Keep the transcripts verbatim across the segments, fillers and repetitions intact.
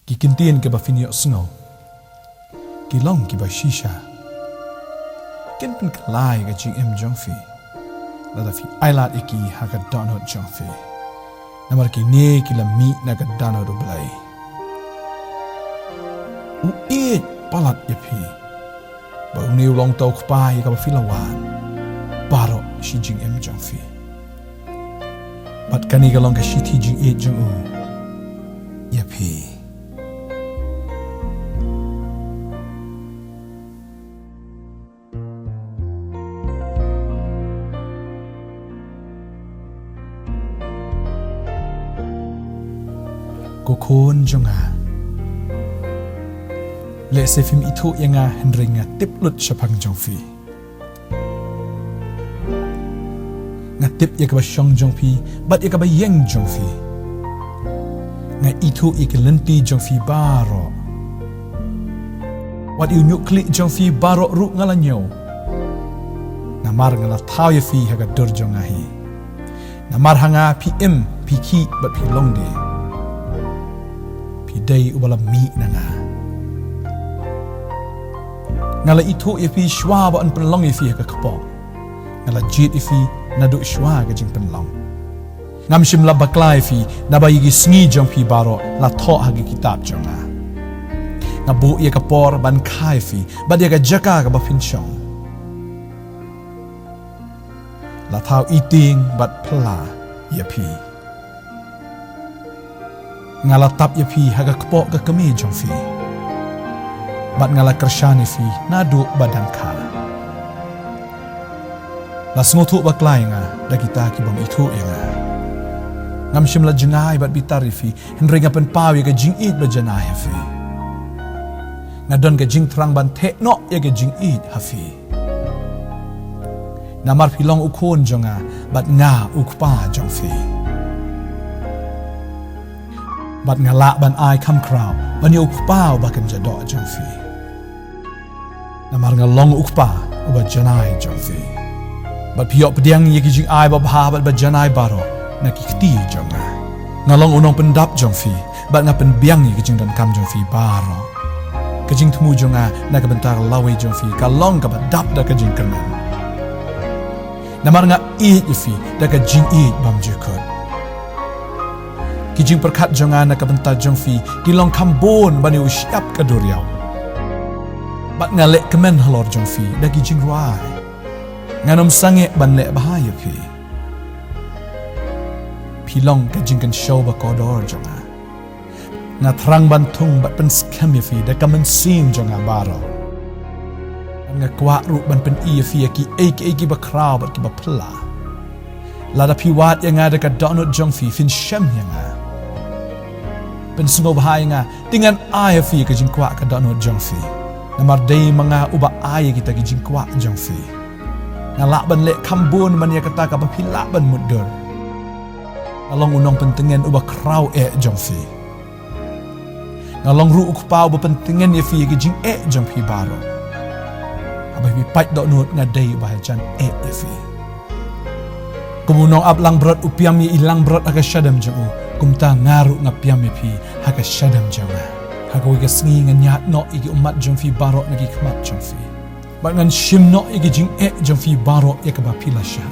Ki kyntien kiba phin ïohsngew ki long kiba shisha. Kin pynkylla ïa ka jingim jong phi lada phi ailad ïa ki ha ka dohnud jong phi. Namar kine ki la mih na ka dohnud U Blei. U ïeit palat ïa phi. Ba une u long uta u Kpa ïa kaba phi la wad baroh shi jingim jong phi. Bad kane ka long ka shithi jingïeit jong u ïa phi. Ko khun jong nga, lehse phim ithuh ïa nga hynrei nga tip lut shaphang jong phi. Nga tip ïa kaba shong jong phi bad ïa kaba ïeng jong phi. Nga ithuh ïa ki lynti jong phi baroh. Wat ïa u ñiuh khlieh jong phi baroh ruh nga la ñiew. Namar nga la thaw ïa phi ha ka dur jong nga hi. Namar ha nga phi im, phi khih bad phi long de. Phi dei uba la mih na nga. Nga la ithuh ïa phi shuwa ba yn pynlong ïa phi ha ka kpoh. Nga la jied ïa phi naduh shuwa ka jingpynlong. Ngam shym la bakla ïa phi naba ïa ki sngi jong phi baroh la thoh ha ki kitab jong nga. Nga buh ïa ka por ban kha ïa phi bad ïa ka jaka kaba phin shong. La thaw itieng bad phylla ïa phi. Nga la tap ïa phi ha ka kpoh ka kmie jong phi. Bad nga la kyrshan ïa phi naduh ba dang kha. La sngewthuh bakla ïa nga da kita ki bym ithuh ïa nga. Ngam shym la jngai bad bitar ïa phi, hynrei nga pynpaw ïa ka jingïeit ba janai ha phi. Nga don ka jingthrang ban theh noh ïa ka jingïeit ha phi. Namar phi long u khun jong nga bad nga u kpa jong phi. Bad nga lah ban ai kham khraw ban ïa u kpa uba kynja doh jong phi. Namar nga long u kpa uba janai jong phi. Bad phi ïoh pdiang ïa ki jingai babha bad ba janai baroh na ki kti jong nga. Nga long u nongpyndap jong phi bad nga pynbiang ïa ki jingdonkam jong phi baroh. Ka jingthmu jong nga na ka bynta ka lawei jong phi ka long kaba dap da ka jingkyrmen. Namar nga ïeit ïa phi da ka jingïeit bymjukut. Ki jingpyrkhat jong nga na ka bynta jong phi ki long kham bun ban ïa u shyiap ka duriaw. Bad nga leh kmen halor jong phi da ki jingrwai. Ngan ym sangeh ban leh bha ïa phi. Phi long ka jingkynshew ba kordor jong nga. Nga thrang ban thung bad pynskhem ïa phi da ka mynsiem jong nga baroh. Bad nga kwah ruh ban pyni ïa phi ïa kiei kiei kiba khraw bad kiba phylla. Lada phi wad ïa nga da ka dohnud jong phi phin shem ïa nga. Pynsngewbha ïa nga, te ngan ai ïa phi ïa ka jingkwah ka dohnud jong phi. Namar dei ma nga uba ai ïa kita ki jingkwah jong phi. Nga lah ban leh kham bun man ïa kata kaba phi lah ban mutdur. Nga long u nongpyntngen uba khraw eh jong phi. Nga long ruh u kpa uba pyntngen ïa phi ïa ki jingeh jong phi baroh. Haba phi pait dohnud nga dei uba hajan eh ïa phi. Kum u nongap langbrot u piam ïa i langbrot ha ka shadem jong u, kumta nga ruh nga piam ïa phi ha ka shadem jong nga. Ha kawei ka sngi ngan ñiad noh ïa ki ummat jong phi baroh na ki khmat jong phi. Bad ngan shim noh ïa ki jingeh jong phi baroh ïa kaba phi la shah.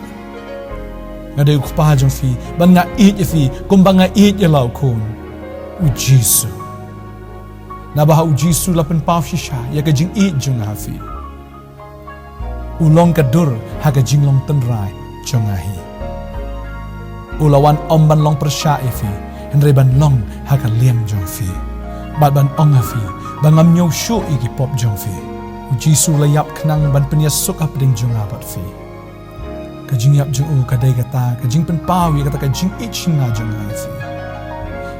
Nga dei u kpa jong phi bad nga ïeit ïa phi kumba nga ïeit ïa la u khun, u Jisu. Naba ha u Jisu la pynpaw shisha ïa ka jingïeit jong nga ha phi. U long ka dur ha ka jinglong tynrai jong nga hi. U la wan ym ban long pyrshah ïa phi, hynrei ban long ha ka liang jong phi. Bad ban ong ha phi ba ngam ñiew shuh ïa ki pop jong phi. U Jisu la ïap khnang ban pynïasuk hapdeng jong nga bad phi. Ka jingïap jong u ka dei kata ka jingpynpaw ïa kata ka jingïeit shynna jong nga ïa phi.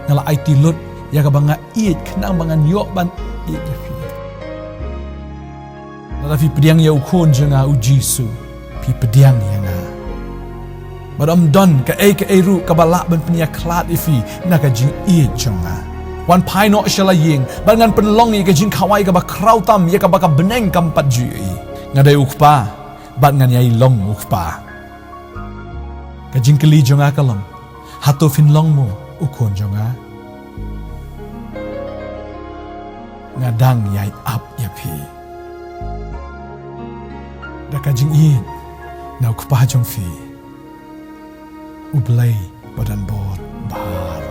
Nga la aiti lut ïa kaba nga ïeit khnang ba ngan ïoh ban ïeit ïa phi. Lada phi pdiang ïa u khun jong nga u Jisu, phi pdiang ïa nga. Bad ym don kaei kaei ruh kaba lah ban pynïakhlad ïa phi na ka jingïeit jong nga. Wan phai noh sha la ïing bad ngan pynlong ïa ka jingkhawai kaba khraw tam ïa kaba ka bneng kam pat ju ïohi. Nga dei u kpa bad ngan ïai long u kpa. Ka jingkylli jong nga ka long, hato phin long mo u khun jong nga? nga dang ïai ap ïa phi. Da ka jingïeit na U Kpa jong phi, U Blei ba don bor bha.